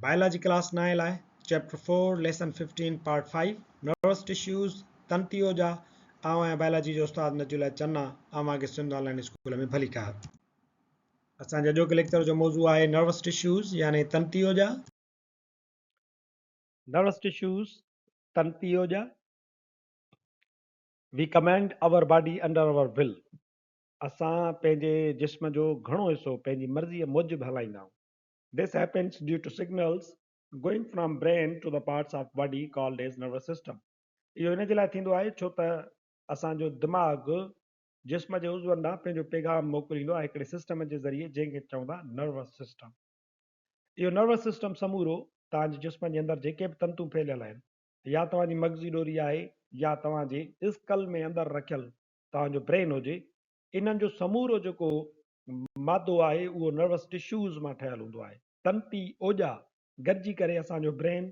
Biology class 9 لاء chapter 4 lesson 15 part 5 nervous tissues تنتي اوڄا. آئون آهيان بائلاجي جو استاد نجي الله چنا، اوهان کي سنڌ آن لائين اسڪول ۾ ڀليڪار. اسان جي اڄوڪي ليڪچر جو موضوع آهي نروس ٽشوز يعني تنتي اوڄا. نروس ٽشوز تنتي اوڄا. We command our body under our will. اسان پنهنجي جسم جو گهڻو حصو پنهنجي مرضيء موجب هلائيندا آهيون. This happens due to signals going from brain to the parts of body called as nervous system. اهو ان جي لاء ٿيندو آهي ڇو ته اسان جو دماغ جسم جي عضون ڏانهن پنهنجو پيغام موڪليندو آهي هڪڙي سسٽم جي ذريعي جنهن کي چون ٿا نروس سسٽم. اهو نروس سسٽم سمورو توهان جي جسم جي اندر جيڪي به تنتون ڦهليل آهن يا توهان جي مغزي ڏوري آهي يا توهان جي اسڪل ۾ اندر رکيل توهان جو برين هجي، انهن جو سمورو جيڪو مادو آهي اهو نروس ٽشوز مان ٺهيل هوندو آهي. تنتي اوڄا گڏجي ڪري اسان جو برين،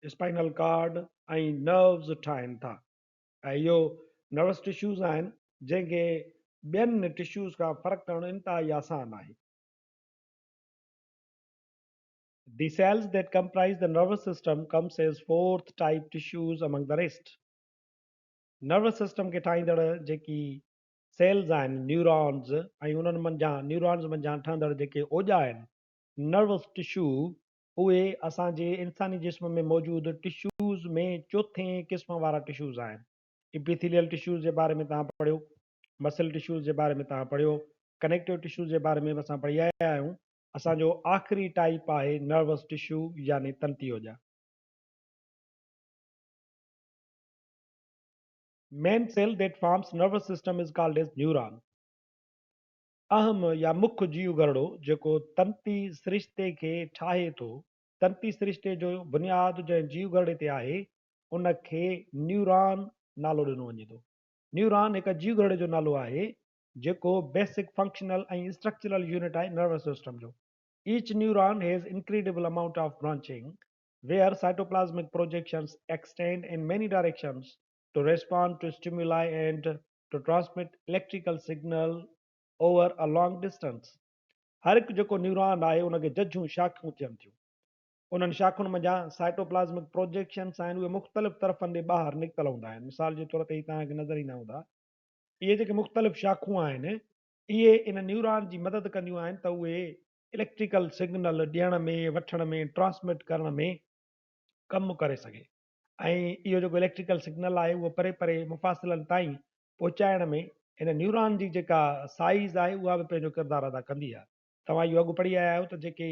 اسپائنل ڪارڊ ۽ نروز ٺاهين ٿا ۽ اهو نروس ٽشوز آهن جنهن کي ٻين ٽشوز کان فرق ڪرڻ انتهائي آسان آهي. The cells that comprise the nervous system comes as fourth type tissues among the rest. Nervous system کي ٺاهيندڙ جيڪي سيلز آهن نيورانز ۽ انهن منجهان نيورانز منجهان ٺهندڙ جيڪي اوڄا آهن نروس ٽشو اهي اسان جي انساني جسم ۾ موجود ٽشوز ۾ چوٿين قسم وارا ٽشوز آهن. اپيٿيليل ٽشوز جي باري ۾ توهان پڙهيو، مسل ٽشوز جي باري ۾ توهان پڙهيو، ڪنيڪٽو ٽشوز جي باري ۾ به اسان پڙهي آيا آهيون. اسان جو آخري ٽائيپ آهي نروس ٽشو يعني تنتي اوڄا. Main cell that forms nervous system is called as neuron. اهم يا مک جيو گهرڙو جيڪو تنتي سرشتي کي ٺاهي ٿو، تنتي سرشتي جو بنياد جنهن جيو گهرڙي تي آهي ان کي نيوران نالو ڏنو وڃي ٿو. نيوران هڪ جيو گهرڙي جو نالو آهي جيڪو بيسڪ فنڪشنل ۽ اسٽرڪچرل يونٽ آهي نروس سسٽم جو. Each neuron has incredible amount of branching where cytoplasmic projections extend in many directions to respond to stimuli and to transmit electrical signal over a long distance. هر هڪ جيڪو نيوران آهي ان کي ججهون شاخون ٿين ٿيون. انهن شاخن منجهان سائٽوپلازمڪ پروجيڪشنس آهن اهي مختلف طرفن ڏي ٻاهر نڪتل هوندا آهن. مثال جي طور تي هي توهان کي نظر ايندا هوندا. اهي جيڪي مختلف شاخون آهن اهي ان نيوران جي مدد ڪنديون آهن ته اهي اليڪٽريڪل سگنل ڏيڻ ۾ وٺڻ ۾ ٽرانسمٽ ڪرڻ ۾ ڪم ڪري سگهي ۽ اهو جيڪو اليڪٽريڪل سگنل آهي اهو پري پري مفاصلن تائين پهچائڻ ۾ ان نيوران جي جيڪا سائيز آهي اها به پنهنجو ڪردار ادا ڪندي آهي. توهان اهو اڳ پڙهي آيا آهيو ته جيڪي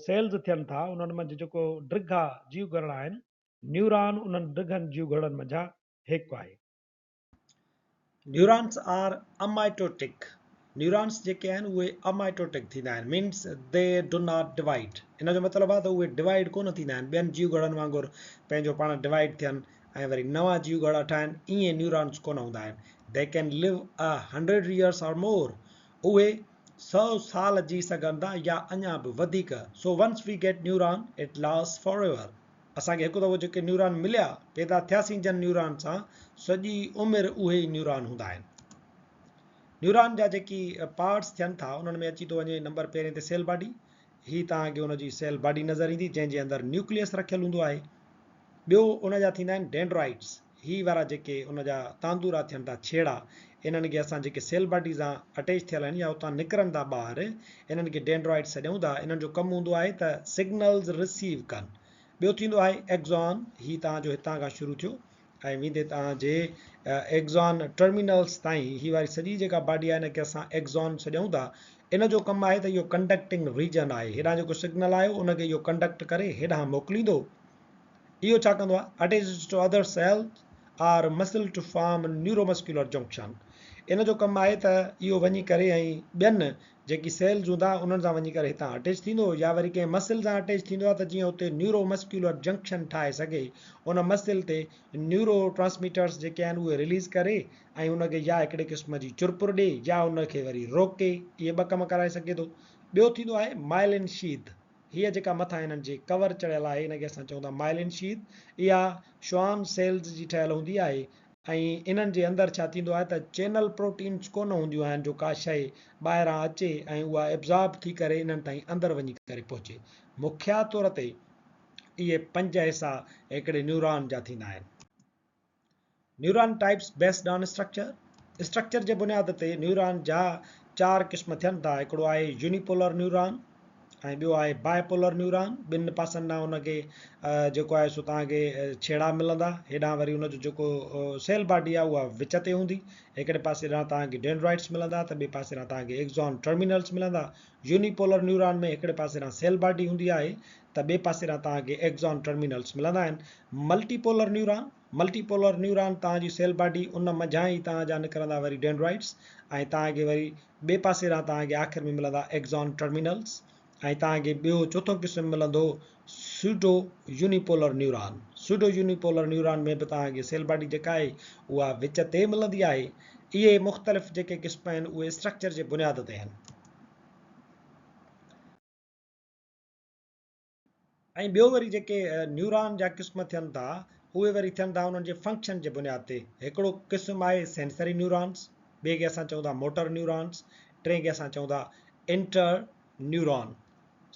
سيلز ٿين ٿا انهن منجهه جيڪو ڊگها جيوگهرڙا آهن نيوران انهن ڊگهن جيوگهرڙن منجهان هڪ آهي. نيورانس آر امائٽوٽڪ، نيورانس جيڪي آهن اهي امائٽوٽڪ ٿيندا آهن means they do not divide ان جو مطلب آهي ته اهي ڊوائيڊ ڪونه ٿيندا آهن ٻين جيوگهرڙن وانگر پنهنجو پاڻ ڊوائيڊ ٿين ۽ وري نوان جيوگهرڙا ٺاهن ائين نيورانس ڪونه هوندا آهن they can live a hundred years or more اهي سو سال جي سگهن ٿا يا اڃا به وڌيڪ so once we get neuron it last forever اسان کي هڪ دفعو جيڪي نيوران مليا، پيدا ٿياسين جن نيوران سان، سڄي عمر اهي ئي نيوران هوندا آهن. نيوران جا جيڪي پارٽس ٿين ٿا، انهن ۾ اچي ٿو وڃي نمبر پهرين تي سيل باڊي. هي توهان کي ان جي سيل باڊي نظر ايندي، جنهن جي اندر نيوڪليس رکيل هوندو آهي. ٻيو ان جا ٿيندا آهن ڊينڊرائٽس. هي وارا جيڪي ان جا تاندورا ٿين ٿا، ڇيڙا، انهن کي اسان جيڪي سيل باڊي سان اٽيچ ٿيل آهن يا اتان نڪرن ٿا ٻاهر، انهن کي ڊينڊرائٽس سڏيون ٿا. انهن جو ڪم هوندو آهي ته سگنلز رسيو ڪن. ٻيو ٿيندو آهي ايگزون، هي توهان جو هتان کان شروع ٿيو ۽ ويندي توهان جي ايگزون ٽرمينلز تائين، هي واري سڄي جيڪا باڊي آهي ان کي اسان ايگزون سڏيون ٿا. ان جو ڪم آهي ته اهو ڪنڊڪٽنگ ريجن آهي، هيڏانهن جيڪو سگنل آيو ان کي اهو ڪنڊڪٽ ڪري هيڏانهن موڪليندو. اهو ڇا ڪندو آهي؟ Attaches to other cells or muscle to form neuromuscular junction. ان جو ڪم آهي ته اهو وڃي ڪري ۽ ٻين جيڪي سيلز هوندا انهن سان وڃي ڪري هتان اٽيچ ٿيندو يا وري ڪنهن مسل سان اٽيچ ٿيندو آهي ته جيئن اتي نيورو مسڪيولر جنڪشن ٺاهي سگهي ان مسل تي نيورو ٽرانسميٽرس جيڪي آهن اهي رليز ڪري ۽ ان کي يا هڪڙي قسم جي چرپر ڏي يا ان کي وري روڪي اهي ٻه ڪم ڪرائي سگهي ٿو. ٻيو ٿيندو آهي مائلين شيٿ هيء جيڪا مٿان هنن جي ڪور چڙهيل آهي ان کي اسان چئون ٿا مائلين شيٿ اها شوان سيلز جي ٺهيل هوندي آهي. ۽ انهن جي اندر ڇا ٿيندو آهي ته چينل پروٽينز ڪونه هونديون آهن جو ڪا شيء ٻاهران اچي ۽ اها ابزارب ٿي ڪري انهن تائين اندر وڃي ڪري پهچي. مکيه طور تي اهي پنج حصا هڪڙي نيوران جا ٿيندا آهن. Neuron types based on structure, structure جي بنياد تي نيوران جا چار قسم ٿين ٿا، هڪڙو آهي يونيپولر نيوران، ۽ ٻيو آهي باء پولر نيوران، ٻن پاسن ڏانهن ان کي جيڪو آهي سو توهان کي ڇيڙا ملندا، هيڏانهن وري ان جو جيڪو سيل باڊي آهي اها وچ تي هوندي، هڪڙي پاسي ڏانهن توهان کي ڊينڊرائٽس ملندا ته ٻئي پاسي ڏانهن توهان کي ايگزون ٽرمينلز ملندا. يوني پولر نيوران ۾ هڪڙي پاسي ڏانهن سيل باڊي هوندي آهي ته ٻئي پاسي ڏانهن توهان کي ايگزون ٽرمينلز ملندا آهن. Multi polar neuron, multi polar neuron توهان جي سيل باڊي ان منجهان ئي توهان جا نڪرندا وري ڊينڊرائٽس ۽ توهان کي وري ٻئي پاسي ڏانهن توهان کي آخر ۾ ملندا ايگزون ٽرمينلز ۽ توهان کي ٻيو چوٿون قسم ملندو pseudo unipolar neuron. Pseudo unipolar neuron ۾ به توهان کي سيل باڊي جيڪا آهي اها وچ تي ملندي آهي. اهي مختلف جيڪي قسم آهن اهي اسٽرڪچر جي بنياد تي آهن. ۽ ٻيو وري جيڪي نيوران جا قسم ٿين ٿا اهي وري ٿين ٿا انهن جي فنڪشن جي بنياد تي. هڪڙو قسم آهي سينسري نيورانس، ٻئي کي اسان چئون ٿا موٽر نيورانس، ٽئين کي اسان چئون ٿا انٽر نيوران.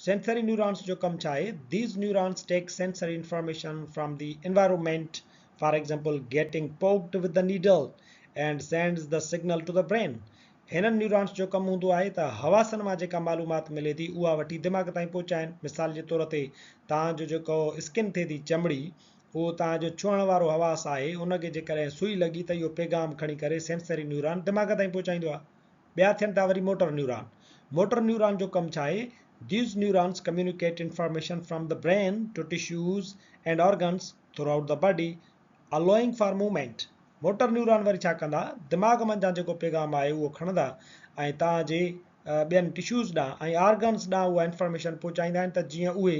سينسري نيورانس جو ڪم ڇا آهي؟ These neurons take sensory information from the environment, for example getting poked with the needle and sends the signal to the brain. هنن نيورانس جو ڪم هوندو آهي ته حواسن مان جيڪا معلومات ملي ٿي اها وٺي دماغ تائين پهچائين. مثال جي طور تي توهان جو جيڪو اسڪن ٿئي ٿي، چمڙي، اهو توهان جو ڇهڻ وارو حواس آهي، ان کي جيڪڏهن سوئي لڳي ته اهو پيغام کڻي ڪري سينسري نيوران دماغ تائين پهچائيندو آهي. ٻيا ٿين ٿا وري موٽر نيوران. موٽر نيوران جو ڪم ڇا آهي؟ These neurons communicate information from the brain to tissues and organs throughout the body, allowing for movement. Motor neuron وري ڇا ڪندا؟ دماغ منجهان جيڪو پيغام آهي اهو کڻندا ۽ توهان جي ٻين ٽشوز ڏانهن ۽ آرگنز ڏانهن اها انفارميشن پهچائيندا آهن ته جيئن اهي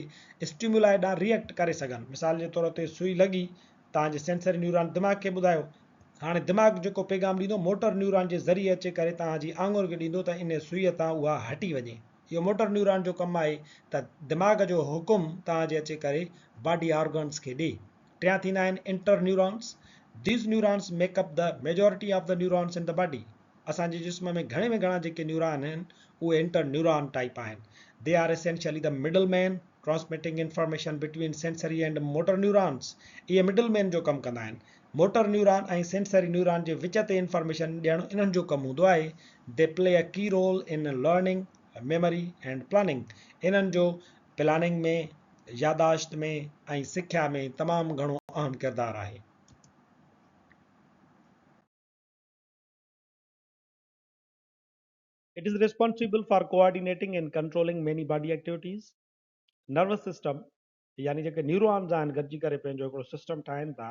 اسٽيمولائي ڏانهن ريئيڪٽ ڪري سگهن. مثال جي طور تي سوئي لڳي، توهان جي سينسري نيوران دماغ کي ٻڌايو. هاڻي دماغ جيڪو پيغام ڏيندو موٽر نيوران جي ذريعي اچي ڪري توهان جي آڱر کي ڏيندو ته انهي سوئي تان اها هٽي وڃي. اهو موٽر نيوران جو ڪم آهي ته دماغ جو حڪم توهان جي اچي ڪري باڊي آرگنز کي ڏي. ٽيان ٿيندا آهن inter neurons, These neurons make up the majority of the neurons in the body. اسان جي جسم ۾ گهڻي ۾ گهڻا جيڪي نيوران آهن اهي انٽر نيوران ٽائيپ آهن. They are essentially the middle man transmitting information between sensory and motor neurons. اهي مڊل مين جو ڪم ڪندا آهن. موٽر نيوران ۽ سينسري نيوران جي وچ تي انفارميشن ڏيڻ انهن جو ڪم هوندو آهي. They play a key role in learning, memory and planning. انهن جو پلاننگ ۾، ياداشت ۾ ۽ سکيا ۾ تمام گهڻو اهم ڪردار آهي. It is responsible for coordinating and controlling many body activities. Nervous system يعني جيڪي نيورونز آهن گڏجي ڪري پنهنجو هڪڙو سسٽم ٺاهين ٿا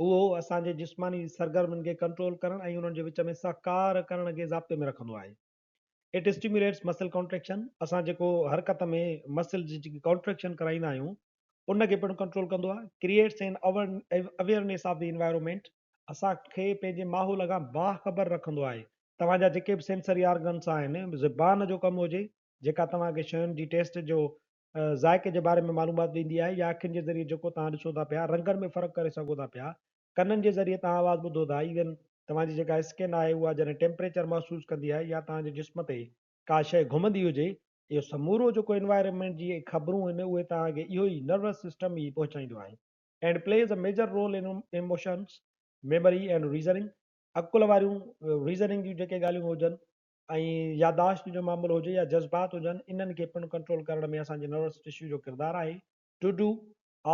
اهو اسان جي جسماني سرگرمين کي ڪنٽرول ڪرڻ ۽ انهن جي وچ ۾ سهڪار ڪرڻ کي ضابطي ۾ رکندو آهي. It stimulates muscle contraction, اسان جيڪو حرڪت ۾ مسلز جي جيڪي ڪانٽريڪشن ڪرائيندا آهيون ان کي پڻ ڪنٽرول ڪندو آهي. Creates an awareness of the environment, اسان کي پنهنجي ماحول کان باخبر رکندو آهي. توهان جا جيڪي به سينسري آرگنس آهن، زبان جو ڪم هجي جيڪا توهان کي شين جي ٽيسٽ جو ذائقي جي باري ۾ معلومات ڏيندي آهي يا اکين جي ذريعي جيڪو توهان ڏسو ٿا پيا رنگن ۾ فرق ڪري سگهو ٿا پيا، ڪنن جي ذريعي توهان آواز ٻڌو ٿا، ايون توهان جي جيڪا اسڪن آهي اها جڏهن ٽيمپريچر محسوس ڪندي آهي يا توهان جي جسم تي ڪا شيء گهمندي هجي، اهو سمورو جيڪو انوائرنمينٽ جي خبرون آهن اهي توهان کي اهو ئي نروس سسٽم ئي پهچائيندو آهي. And plays a major role in emotions, memory and reasoning, عقل واريون ريزننگ جون جيڪي ڳالهيون هجن ۽ ياداشت جو معاملو هجي يا جذبات هجن انهن کي پڻ ڪنٽرول ڪرڻ ۾ اسان جي نروس ٽشو جو ڪردار آهي. To do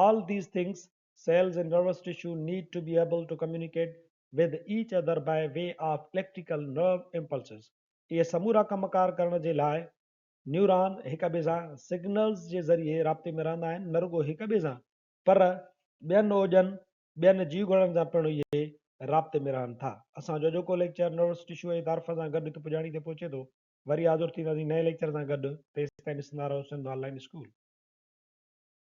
all these things, cells in nervous tissue need to be able to communicate with each other by way of electrical nerve impulses. اهي سمورا ڪم ڪار ڪرڻ جي لاء نيوران هڪ ٻئي سان سگنلز جي ذريعي رابطي ۾ رهندا آهن، نه رڳو هڪ ٻئي سان پر ٻين اوڄن، ٻين جيوگهرڙن سان پڻ اهي رابطي ۾ رهن ٿا. اسان جو اڄوڪو ليڪچر نروس ٽشو جي تعارف سان گڏ هت پڄاڻي تي پهچي ٿو. وري حاضر ٿينداسين نئين ليڪچر سان گڏ، تيستائين ڏسندا رهو سنڌ آن لائين اسڪول.